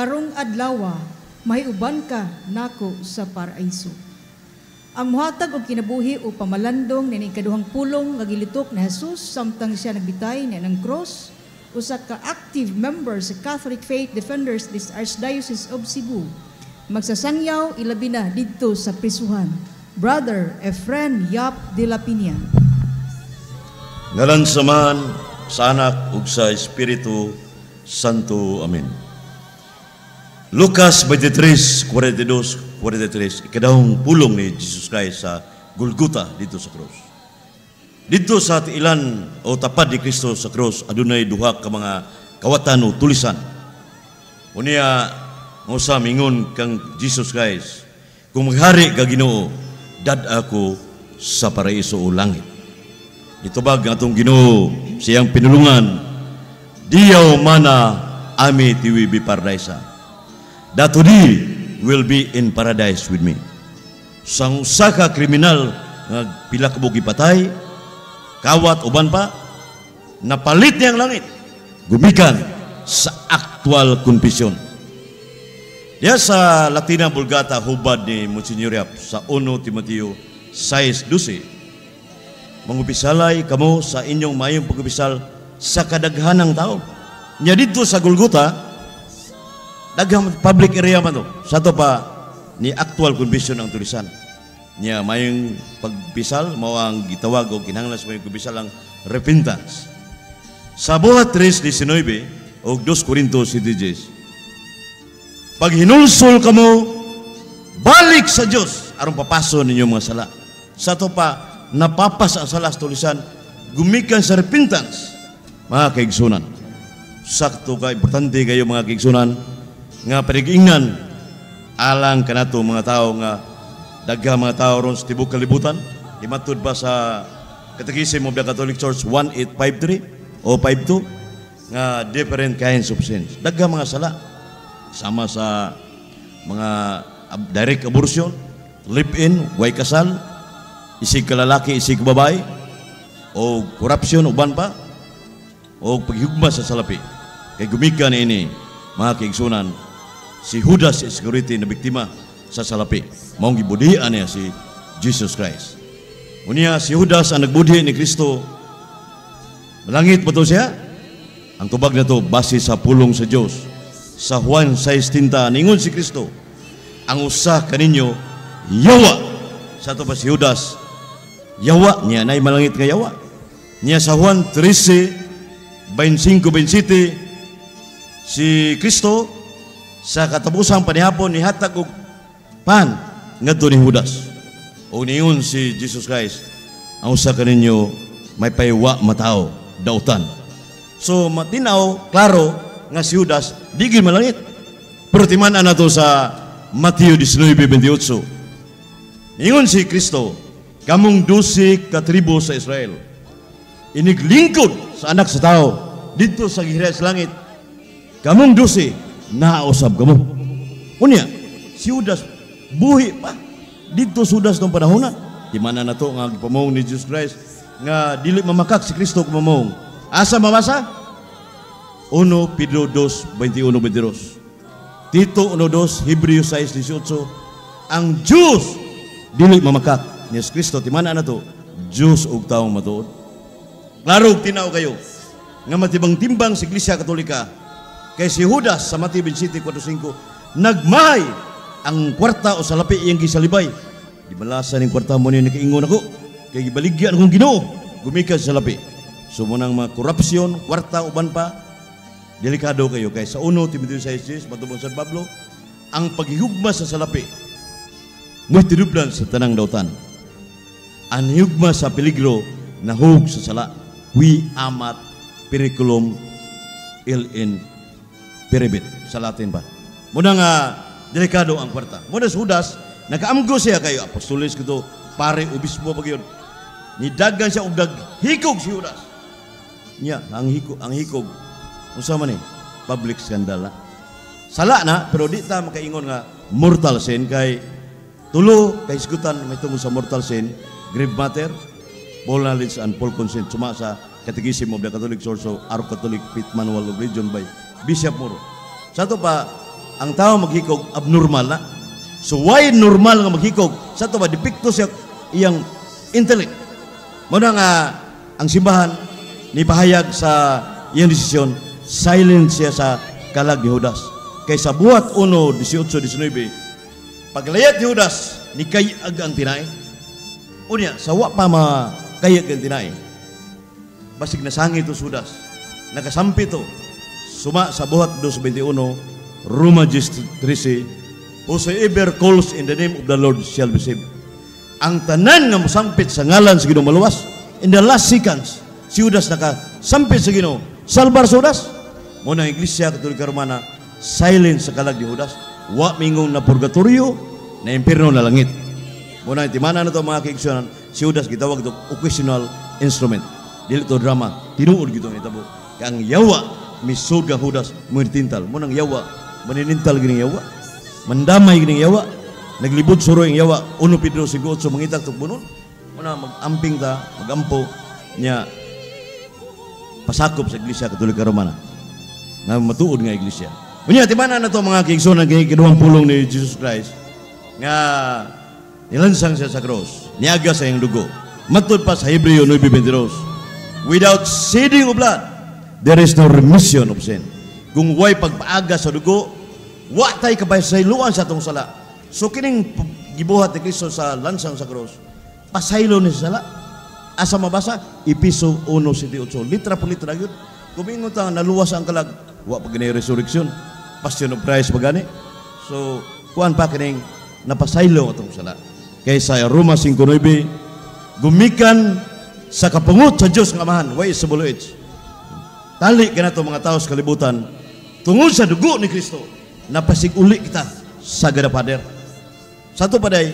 Karong adlawa mahiuban ka nako sa paraiso." Ang muhatag og kinabuhi o pamalandong nining kaduhang pulong nga gilitok ni Jesus samtang siya nagbitay nianang cross, usa ka active member sa Catholic Faith Defenders this Archdiocese of Cebu. Magsasangyaw ilabi na didto sa prisuhan. Brother Efren Yap de la Peña. Ngalan sa Amahan, sa Anak, ug sa Espiritu Santo. Amen. Lucas 23, 42, 43, ikaduhang pulong ni Jesus Christ sa Golgotha didto sa cross. Didto sa tiilan o tapad ni Kristo sa cross, adunay duha ka mga kawatan o tulisan. Unya, usa mingon kang Jesus Christ, "Kung maghari ka, Ginoo, dad-a ko sa paraiso o langit." Itubag ang atong Ginoo siyang pinulungan, "Diaw mana ami tiwi bi paradisa." That today will be in paradise with me. Sang usa ka kriminal nga pila ka buok gipatay, kawat uban pa, napalit niya ang langit gumikan sa actual confession. Diya sa Latina Vulgata, hubad ni Monsignor Yap sa 1 Timoteo 6:12, "Mangupisalay kamo sa inyong maayong pag-upisal sa kadaghanang tao." Nya didto sa Golgotha, daghang public area man to. Sa to pa ni actual confession ang tulisan. Nya mayong pagpisal mao ang gitawag og kinahanglan sa mayong kumpisal ang repentance. Sa Buhat 3:19 o 2 Corinto 7:10, "Pag hinulsol kamo, balik sa Dios aron papaso ninyo mga sala." Sa to pa napapas ang sala sa tulisan gumikan sa repentance, mga kaigsunan. Sakto ka importante kayo, mga kaigsunan, nga panigingan alang kanato mga tao nga daghang mga tao ron sa tibuok kalibutan. Imatud pa sa Catechism of the Catholic Church 1853 o 52 nga different kinds of sins. Daghang mga sala sama sa mga direct abortion, live-in, way kasal, isig kalalaki, isig babae, o corruption, uban pa, o paghigugma sa salapi. Kay gumikan ini, mga kaigsunan, si Judas Iscariote na biktima sa salapi. Maong gibudian niya si Jesus Christ. Unya si Judas ang nagbudhi ni Kristo. Malangit ba to siya? Ang tubag na to base sa pulong sa Dios. Sa Juan 6:30, ningon si Kristo, "Ang usa kaninyo yawa." Sa to pa si Judas yawa niya nay malangit nga yawa. Niya sa Juan 13, 25, 27, si Kristo sa katapusang panihapon nihatag og pan ngadto ni Judas. O niingon si Jesus Christ, "Ang usa kaninyo may paywa matao, dautan." So matinaw, klaro nga si Judas di gyud malangit. Pero timan-an nato sa Mateo 19:28. Ningon si Kristo, "Kamong 12 ka tribo sa Israel, iniglingkod sa Anak sa Tao didto sa gingharian sa langit, kamong 12 nausab kamo." Unya, si Judas buhi pa didto sa Judas nung panahon na. Di man na to nga gipamong ni Jesus Christ nga dili mamakak si Kristo kumamong. Asa mabasa? 1 Pedro 2, 21, 22. Tito 1:2, Hebreo 6:18. Ang Diyos dili mamakak. Ni Kristo, timana na to, Diyos ug taong matuod. Klaro ug tinaw kayo nga matibang-timbang sa Iglesia Katolika kay si Judas sa Mateo 27:45 nagmahay ang kwarta o salapi iyang gisalibay. Di balasa ning kwarta mo ni nakaingon ako kay gibaligyan akong Ginoo gumikan sa salapi. So mo nang mga korupsyon, kwarta uban pa, delikado kayo kay sa 1 Timoteo 6:10 matubang San Pablo, ang paghihugma sa salapi mo'y tinubdan sa tanang dautan. Ang hugma sa peligro nahug sa sala. Qui amat periculum ille in peribit sa Latin ba. Muna nga delikado ang kwarta. Muna sa Judas, nakaamgo siya kayo apostoles kito, pare obispo pa gyud. Nidagan siya og hikog si Judas. Nya, ang hikog unsa man ni? Public scandal na. Sala na, pero di ta makaingon nga mortal sin kay tulo kay hisgutan may tungod sa mortal sin: grave matter, full knowledge and full consent. Suma sa Catechism of the Catholic Church o Our Catholic Faith Manual of Religion by Bishop Muro. Sa to pa, Ang tao maghikog abnormal na. So why normal nga maghikog? Sa to ba depekto siya iyang intellect. Mao na nga ang simbahan ni pahayag sa iyang desisyon, silent siya sa kalag ni Judas. Kay sa Buhat 1:18-19, paglayat ni Judas, ni kayag ang tinai. Unya, sa wa pa makayag ang tinai, basig nasangi to Judas, nakasampi to, suma sa Buhat 2:21, Roma 10:13, "Whosoever calls in the name of the Lord shall be saved." Ang tanan nga mosampit sa ngalan sa Ginoo maluwas. In the last seconds, si Judas nakasampit sa Ginoo. Salbar sa Judas. Mao na Iglesia Katolika Romana, silent sa kalag ni Judas. Wa mingong na purgatorio, na impierno, na langit. Mao na timana na to, mga kaigsuonan, si Judas gitawag to occasional instrument. Dili to drama, tinuod gito ang itabo. Kay ang yawa misud kang Judas mo tintal. Mao nang yawa, maninintal gining yawa. Mandamay gining yawa. Naglibod suro ang yawa. 1 Pedro 5:8, mangitag tukbonon. Mao na mag-amping ta, magampo nya pasakop sa Iglesia Katolika Romana na matuod nga iglesia. Unya, timana na to, mga kaigsuonan, kay kiduhang pulong ni Jesus Christ nga nilansang siya sa cross, niaga sa iyang dugo. Matud pa sa Hebreo 9:22, "Without shedding of blood, there is no remission of sin." Kung way pagpaaga sa dugo, wa tay kapasayloan sa atong sala. So kining gibuhat ni Kristo sa lansang sa cross, pasaylo ni sa sala. Asa mabasa? Epeso 1:78. Litra po litra yun. Kung ingon ta naluwas ang kalag, wa pa gani resurrection. Passion of Christ pa gani. So, kuan pa kining napasaylo atong sala. Kay sa Roma 5:9, gumikan sa kapungot sa Dios nga Amahan, way sa buloit. Tali kanato mga tao sa kalibutan, tungod sa dugo ni Kristo, napasig-uli kita sa God Father. Sa ato paday,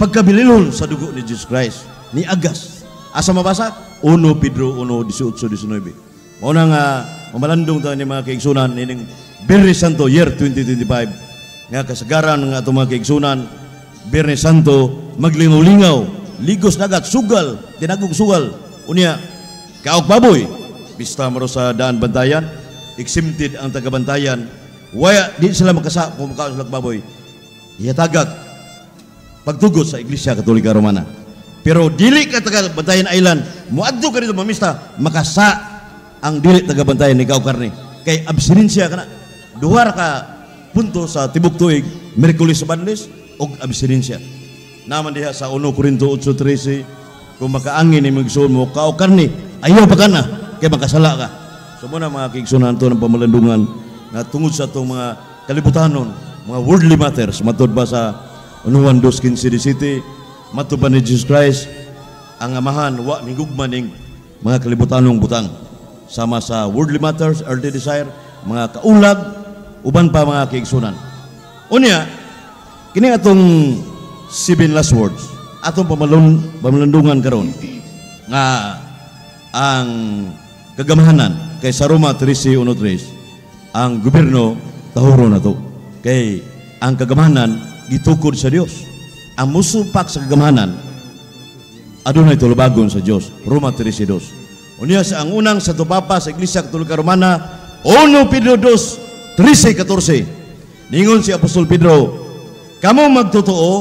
pagkabililon sa dugo ni Jesus Christ, ni Agas. Asa mabasa? 1 Pedro 1, 18, 19. Mao na nga, mamalandong tayo ni mga kaigsunan, ining Biyernes Santo, year 2025, nga kasagaran nga atong mga kaigsunan, Biyernes Santo, maglingaw-lingaw, ligos dagat, sugal, tinagong sugal, unya, kaok baboy, bista maro sa daan bantayan, exempted ang taga-bantayan, waya, di sila makasa kung makaon sila baboy, ihatagag, pagtugot sa Iglesia Katolika Romana. Pero dili ka taga Bantayan Island, muadto ka dito mamista, makasa ang dili taga Bantayan ni karne. Kay abstinensya ka na. Duha ra ka punto sa tibok tuig, Miyerkules sa Banlis og abstinensya. Naman diha sa 1 Korinto 8:13, kung makaangin ni magsuon mo kao karne, ayaw pa ka na kay makasala ka. So mao na, mga kaigsunan, to ng pamalandungan nga tungod sa atong mga kalibutanon, mga worldly matters, matod ba sa 1 Juan 2:15 City, matod ba ni Jesus Christ, ang Amahan wa migugma ning mga kalibutanong butang. Sama sa worldly matters, earthly desire, mga kaulag, uban pa, mga kaigsunan. Unya, kini atong seven last words, atong pamalandungan karon nga ang kagamahanan kay sa Roma 13:1-3, ang gobyerno tahuro na to. Kay ang kagamahanan gitukod sa Dios. Ang musupak sa kagamahanan adunay tulubagon sa Dios. Roma 13:2. Unya sa ang unang Santo Papa sa Iglesia Katolika Romana, 1 Pedro 2, 13, 14. Ningon si Apostol Pedro, "Kamo magtotoo,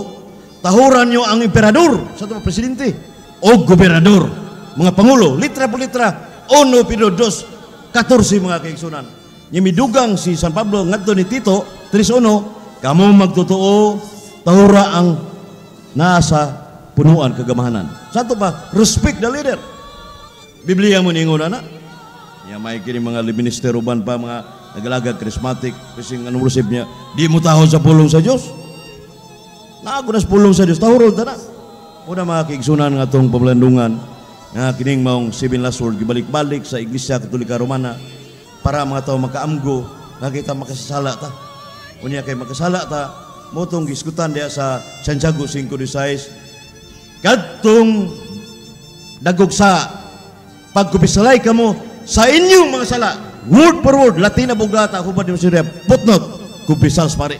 tahuran nyo ang emperador," sa ito presidente, o gobernador, mga pangulo, litra po litra, 1 Pedro 2, 14, mga kaigsunan. Midugang si San Pablo ngadto ni Tito, 3.1, "Kamo magtotoo, tahura ang nasa punuan kagamahanan." Sa ato pa, respect the leader. Biblia mo ningon ana. Ya may kini mga minister uban pa mga nagalagag charismatic, kasing anong worship niya, di mo tahod sa pulong sa Dios. Naago na sa pulong sa Dios, tahuron ta na. Una, mga kaigsunan, nga atong pamalandungan nga kining maong seven last word gibalik-balik sa Iglesia Katolika Romana para mga tao makaamgo nga kita makasasala ta. Unya kay makasala ta, mao tong gisgutan diya sa Santiago 5:16, kadtong dagog sa pagkupisalay kamo sa inyong mga sala. Word for word, Latina Vulgata, hubad ni Syria, footnote, kumpisal sa pare.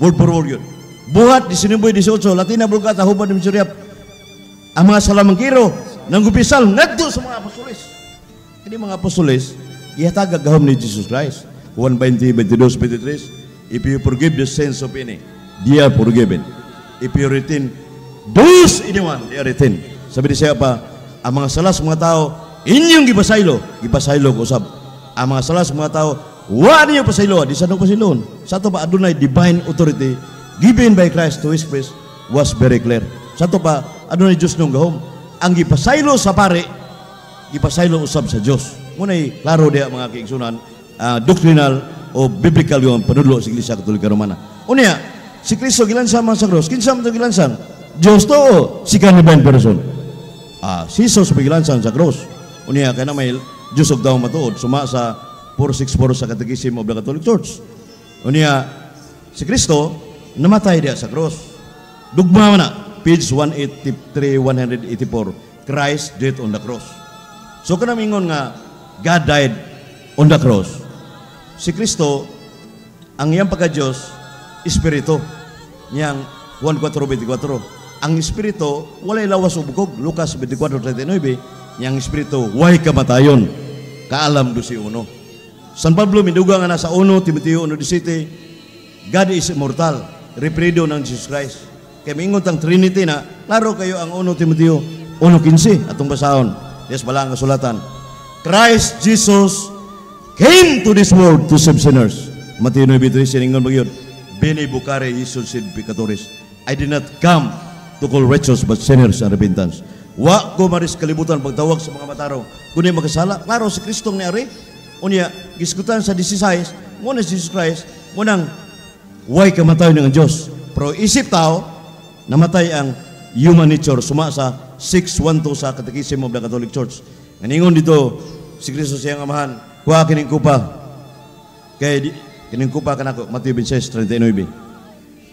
Word for word yun. Buhat 19:18, Latina Vulgata, hubad ni Syria, ang mga salamangkiro ng kumpisal ngadto sa mga apostoles. Kini mga apostoles, ihatag gahom ni Jesus Christ. Juan 20, 22, 23. If you forgive the sins of any, they are forgiven. If you retain those anyone, they are retained. Sabi ni siya pa, ang mga sala sa mga tao, inyong gipasaylo, gipasaylo ko usab. Ang mga sala sa mga tao, wa ninyo pasaylo, di sa nung pasaylon. Sa ato pa, adunay divine authority given by Christ to His priest was very clear. Sa ato pa, adunay Diyos nung gahom. Ang gipasaylo sa pare, gipasaylo usab sa Dios. Muna'y klaro diha, mga kaigsunan, doctrinal o biblical yung panudlo sa Iglesia Katolika Romana. Unya, si Kristo gilansang man sa cross. Kinsa man to gilansang? Diyos to o si divine person? Si Jesus gilansang sa cross. Unya, kaya na may Diyos og tao matuod, suma sa 464 sa Catechism of the Catholic Church. Unya, si Kristo namatay diha sa cross. Dugma man na, page 183, 184, Christ death on the cross. So kanang ingon nga God died on the cross. Si Kristo, ang iyang pagka-Diyos, espiritu. Niyang Juan 4:24. Ang espiritu, walay lawas o bukog. Lucas 24:39, niyang espiritu, way kamatayon. Kaalam do si uno. San Pablo midugang nga nasa 1 Timoteo 1:17, God is immortal. Referido ng Jesus Christ. Kaya mingon tang Trinity na, klaro kayo ang 1 Timoteo 1:15 atong basahon. Yes, bala ang kasulatan. Christ Jesus came to this world to save sinners. Mateo 9:3, siningon ba yun? Veni vocare Iesus sed peccatorem. I did not come to call righteous but sinners and repentance. Wa ko maris kalibutan pagtawag sa mga matarong, kundi makasala. Klaro si Kristong niari. Unya, gisgutan sa 16, mo na si Jesus Christ, mo nang way kamatay ng Diyos. Pero isip tao, namatay ang human nature suma sa 612 sa Catechism of the Catholic Church. Nganingon dito si Kristo siyang amahan, kuha kining kupa. Kay kining kupa kanako, Mateo 26:39.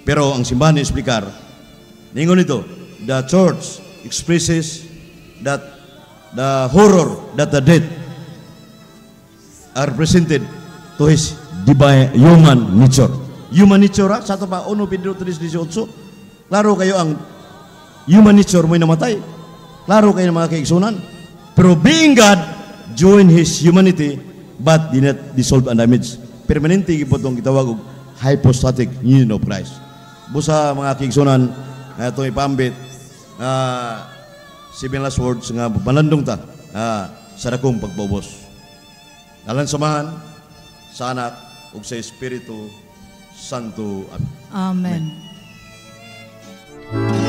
Pero ang simbahan ni explicar, ningon nito, the church expresses that the horror that the death are presented to his divine human nature. Human nature, ha? Sa ito pa, 1 Pedro 3:18. Klaro kayo ang human nature mo'y namatay. Klaro kayo ng mga kaigsunan. Pero being God, join His humanity, but did not dissolve and damage. Permanente gipot ang gitawag og hypostatic union of Christ. Busa, mga kaigsunan, nga itong ipambit, seven last words nga malandong ta sa dakong pagpaubos. Ngalan sa Amahan, sa Anak, ug sa Espiritu Santo. Amen. Amen.